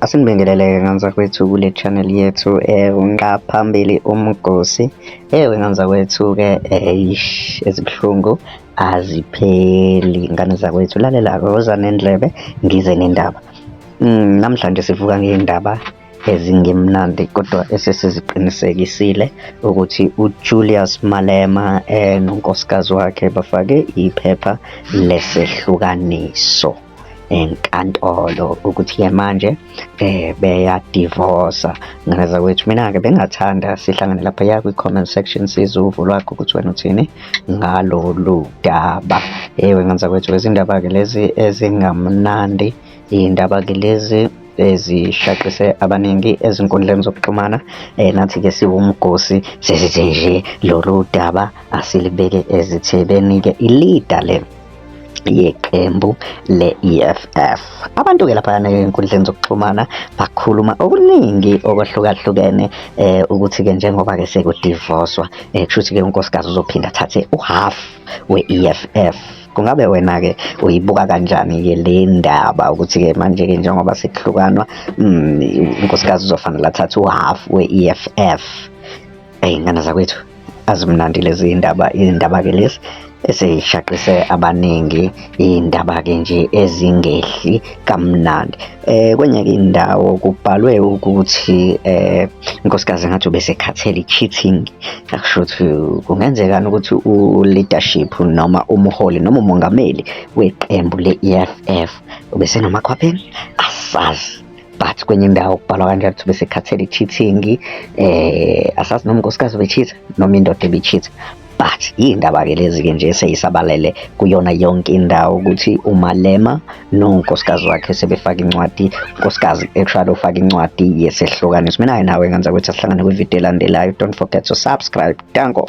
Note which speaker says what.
Speaker 1: Asinibingelele-ke ngane zakwethu kule channel yethu unqa phambili umgosi. Ewe ngane zakwethu-ke, eish, ezibuhlungu azipheli ngane zakwethu. Lalela-ke, woza nendlebe ngize nendaba. Namhlanje sivuka ngey'ndaba ezingemnandi kodwa esesiziqinisekisile ukuthi uJulius Malema nonkosikazi wakhe bafake iphepha lesehlukaniso enkantolo ukuthi-ke manje beyadivosa. Ngane zakwethu, mina-ke bengingathanda sihlangane laphaya kwi-comment section, sizwe uvo lwakho ukuthi wena uthini ngalolu daba. Ewe ngane zakwethu, izindaba-ke lezi ezingamnandi, iy'ndaba-ke lezi ezishaqise abaningi ezinkundleni zokuxhumana. Nathi-ke siwumgosi sesithi nje lolu daba asilibeke ezithebeni-ke, ilida le yeqembu le-EFF. Abantu-ke laphayana ey'nkundleni zokuxhumana bakhuluma okuningi okwahlukahlukene ukuthi-ke njengoba-ke sekudivoswa kusho ukuthi-ke unkosikazi uzophinda athathe u-half we-EFF. Kungabe wena-ke uyibuka kanjani-ke le ndaba ukuthi-ke manje-ke njengoba sekuhlukanwa unkosikazi uzofanele athathe u-half we-EFF? Eyi ngane zakwethu, azimnandi lezi ndaba, iy'ndaba-ke lezi eseyishaqise abaningi, iy'ndaba-ke nje ezingehli kamnandi. Kwenye-ke indawo kubhalwe ukuthi unkosikazi ngathi ubesekhathele i-cheating, akusho ukuthi kungenzekani ukuthi u-leadership noma umholi noma umongameli weqembu le-E_F_F ubesenomakhwapheni, asazi. But kwenye indawo kubhalwa kanjalo ukuthi besekhathele i-cheating, asazi noma unkosikazi ubecheat noma indoda ebicheat, but iy'ndaba-ke lezi-ke nje seyisabalele kuyona yonke indawo ukuthi uMalema nonkosikazi wakhe sebefaka incwadi, unkosikazi actually ufaka incwadi yesehlukaniso. Mina-ke nawe ngenza ukuthi asihlangane kwividiyo elandelayo. Don't forget to subscribe. Danko.